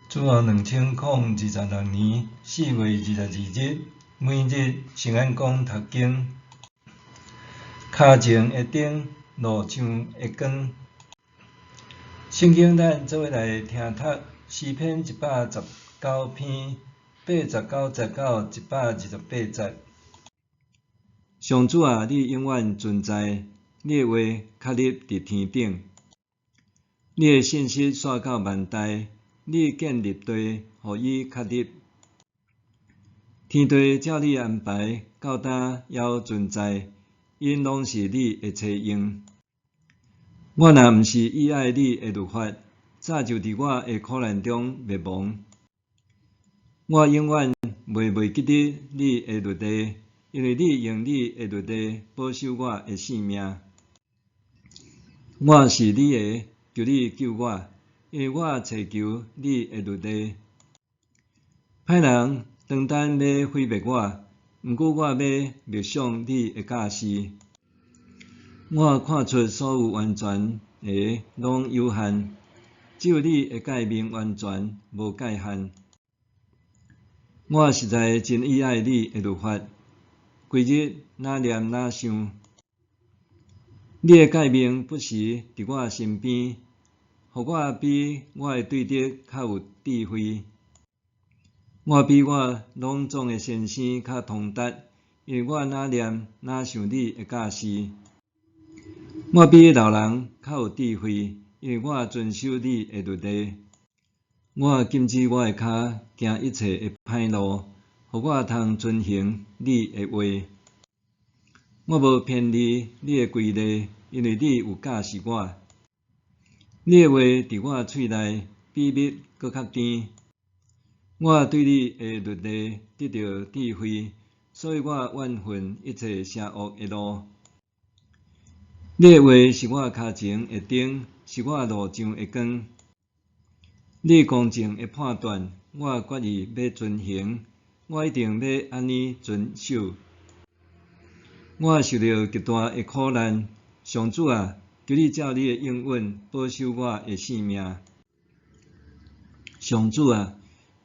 主後2026年4月22日，每日聖安講讀經。跤前的燈，路上的光。聖經咱做伙來聽讀詩篇119篇89節到128節。上主啊，你永遠存在，你的話確立佇天頂。你的信實紲到萬代，你建立地，予伊確立。天地照你的安排，到今猶存在，𪜶攏是你的差用。我若毋是倚愛你的律法，早就佇我的苦難中滅亡。我永遠袂袂記得你的律例，因為你用你的律例保守我的性命。我是你的，求你救我，因為我尋求你的律例。歹人當等欲毀滅我，毋過我欲默想你的教示。我看出所有完全的攏有限，只有你的誡命完全無界限。我實在真倚愛你的律法，規日若念若想。你的誡命不時佇我身邊，予我比我的對敵較有智慧。我比我攏總的先生較通達，因為我若念若想你的教示。我比老人較有智慧，因為我遵守你的律例。我禁止我的跤行一切的歹路，予我通遵行你的話。我無偏離你的規例，因為你有教示我。你的話佇我喙內比蜜閣較甜。我對你的律例得著智慧，所以我怨恨一切邪惡的路。你的話是我跤前的燈，是我路上的光。你公正的判斷，我決意欲遵行，我一定欲按呢遵守。我受著極大的苦難，上主啊，求你照你的應允保守我的性命。上主啊，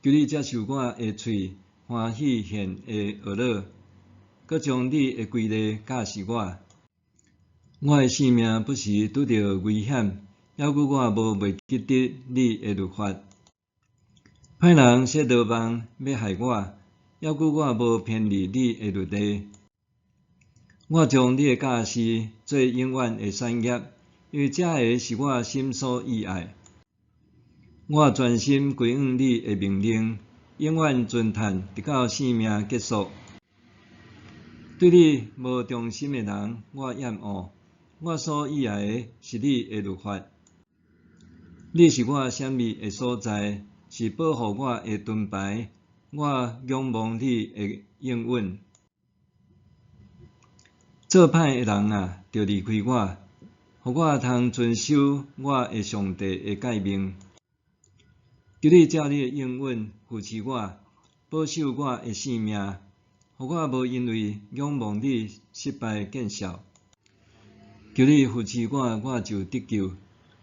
求你接受我的喙歡喜獻的樂樂，閣將你的規例教示我。我的性命不時拄著危險，猶閣我無袂記得你的律法。歹人設羅網欲害我，猶閣我無偏離你的律例。我將你的教示做永遠的產業，因為這个是我心所意愛。我專心歸向你的命令，永遠遵趁，直到性命結束。對你無忠心的人，我厭惡。我所意愛的是你的律法。你是我閃避的所在，是保護我的盾牌。我仰望你的應允。做歹的人啊，著離開我，予我通遵守我的上帝的誡命。求你照你的應允扶持我，保守我的性命，予我無因為仰望你失敗見笑。求你扶持我，我就得救。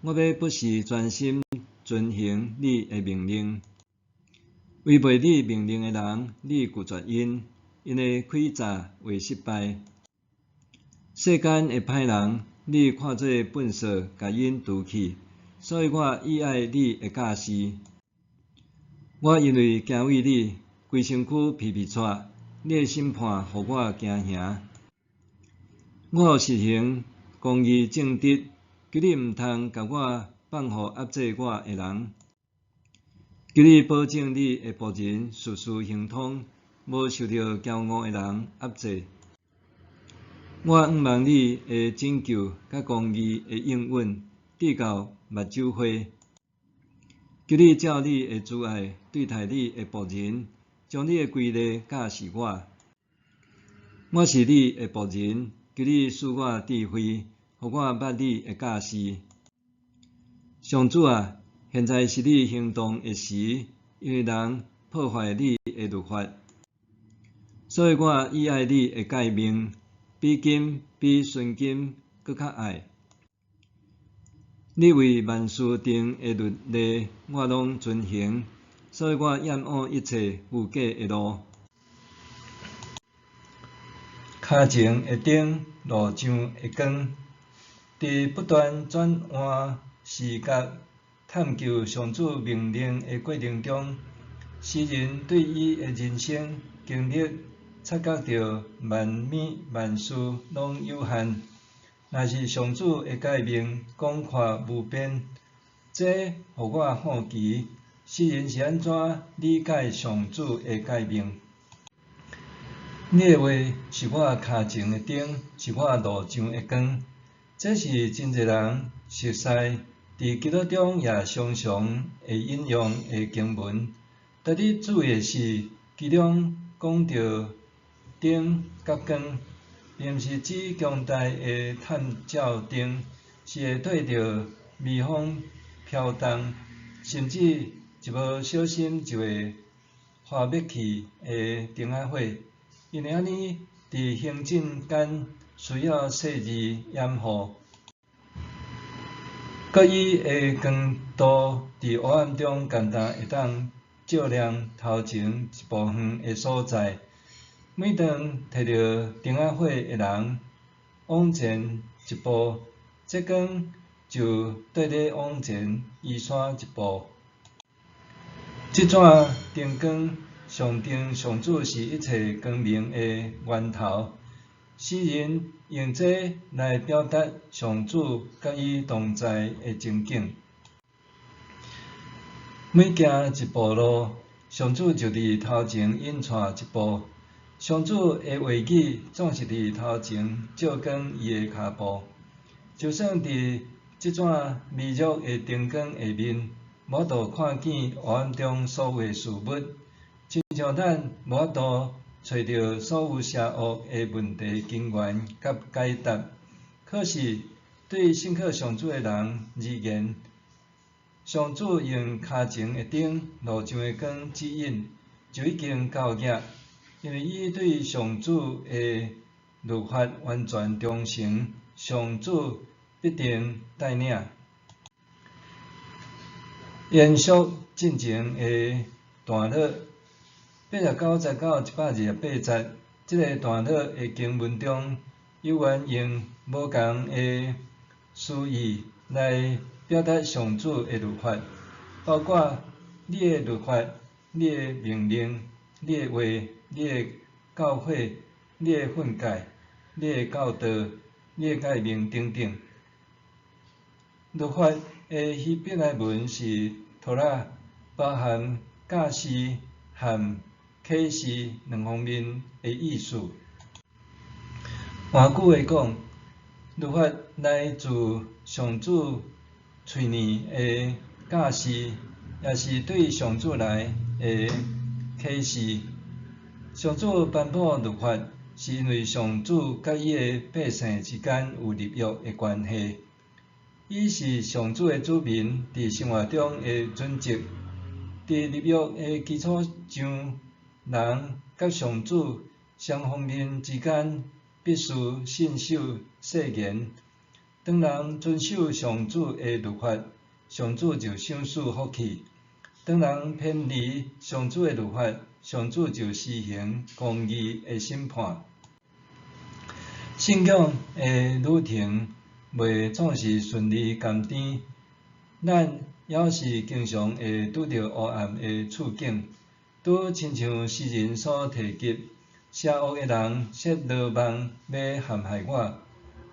我欲不時專心遵行你的命令。違背你命令的人，你拒絕𪜶，𪜶的詭詐會失敗。世間的歹人，你看做糞掃，共𪜶除去，所以我倚愛你的教示。我因為敬畏你，規身軀皮皮掣，你的審判予我驚嚇。我有實行公義正直，求你毋通共我放予壓制我的人。求你保證你的僕人事事亨通，無受著驕傲的人壓制。我向望你的拯救佮公義的應允，直到目睭花。求你照你的慈愛對待你的僕人，將你的規例教示我。我是你的僕人，求你賜我智慧，予我捌你的教示。上主啊，現在是你行動的時，因為人破壞你的律法，所以我倚愛你的誡命，比金比純金閣較愛。你為萬事定的律例，我攏遵行，所以我厭惡一切虛假的路。跤前的燈，路上的光，佇不斷轉換視角探究上主命令的過程中，詩人對伊的人生經歷察覺著萬物萬事攏有限，若是上主的誡命廣闊無邊，這予我好奇，詩人是按怎理解上主的誡命？你的話是我跤前的燈，是我路上的光。這是真濟人熟似，佇祈禱中也常常會引用的經文。值得注意的是，其中講著燈佮光，並毋是指強大的探照燈，是會綴著微風飄動，甚至一無小心就會花滅去的燈仔火。因為按呢，佇行進間需要細緻掩護，閣伊的光度佇黑暗中干焦會當照亮頭前一步遠的所在。每當提著燈仔火的人往前一步，這光就綴咧往前移徙一步。這盞燈光象徵上主是一切光明的源頭。詩人用這來表達上主佮伊同在的情景。每行一步路，上主就佇頭前引帶一步。上主的話語總是佇頭前照光伊的跤步。就算佇這盞微弱的燈光下面，無法度看見黑暗中所有的事物，親像咱無法度揣著所有邪惡的問題根源佮解答。可是，對信靠上主的人而言，上主用跤前的燈、路上的光指引，就已經夠額。因為伊對上主的律法完全忠誠，上主必定帶領。延續進前的段落，89節到128節，這个段落的經文中，猶原用無仝的詞語來表達上主的律法，包括你的律法、你的命令、你的話、你的教誨、你的訓誡、你的教導、你的誡命等等。律法的希伯來文是托拉，包含教示和啟示兩方面的意思。換句話講，律法來自上主喙裡的教示，也是對上主來的啟示。上主頒布律法，是因為上主佮伊的百姓之間有立約的關係。伊是上主的子民，佇生活中的準則。佇立約的基礎上，人佮上主雙方面之間必須信守誓言。當人遵守上主的律法，上主就賞賜福氣；當人偏離上主的律法，上主就施行公義的審判。信仰的旅程袂總是順利甘甜，咱猶是經常會拄著黑暗的處境，拄親像詩人所提及，邪惡的人設羅網欲陷害我。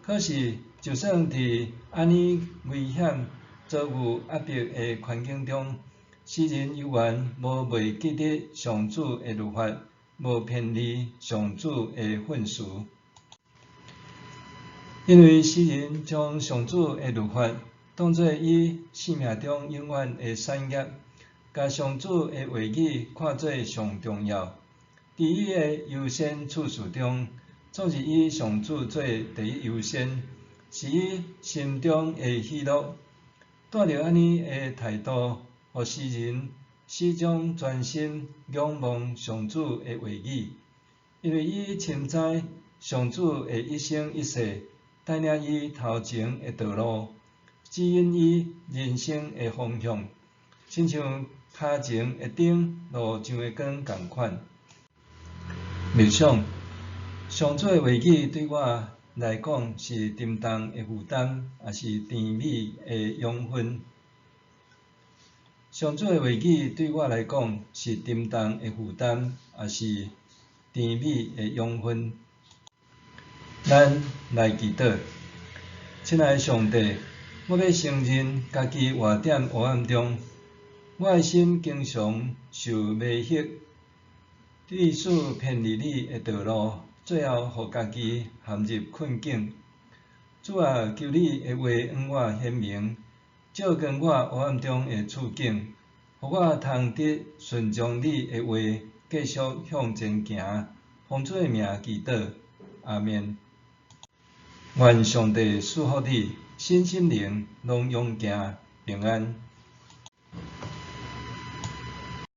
可是，就算佇按呢危險、遭遇壓迫的環境中，詩人猶原無袂記得上主的律法，無偏離上主的訓詞。因為詩人將上主的律法當做伊生命中永遠的產業，共上主的話語看做上重要。佇伊的優先次序中，總是以上主做第一優先，是伊心中的喜樂。帶著按呢的態度，予詩人始終專心仰望上主的話語，因為伊深知上主會一生一世帶領伊頭前的道路，指引伊人生的方向，親像跤前的燈路上的光仝款。默想，上主的話語對我來講是沉重的負擔，抑是甜美的養分。上主的話語對我來講是沉重的負擔，抑是甜美的養分。咱來祈禱，親愛的上帝，我欲承認家己活佇黑暗中，我的心經常受迷惑，致使偏離你的道路，最後予家己陷入困境。主啊，求你的話向我顯明，照光我黑暗中的處境，予我通得順從你的話，繼續向前行。奉主的名祈禱，阿們。願上帝賜福你，身心靈攏勇健平安。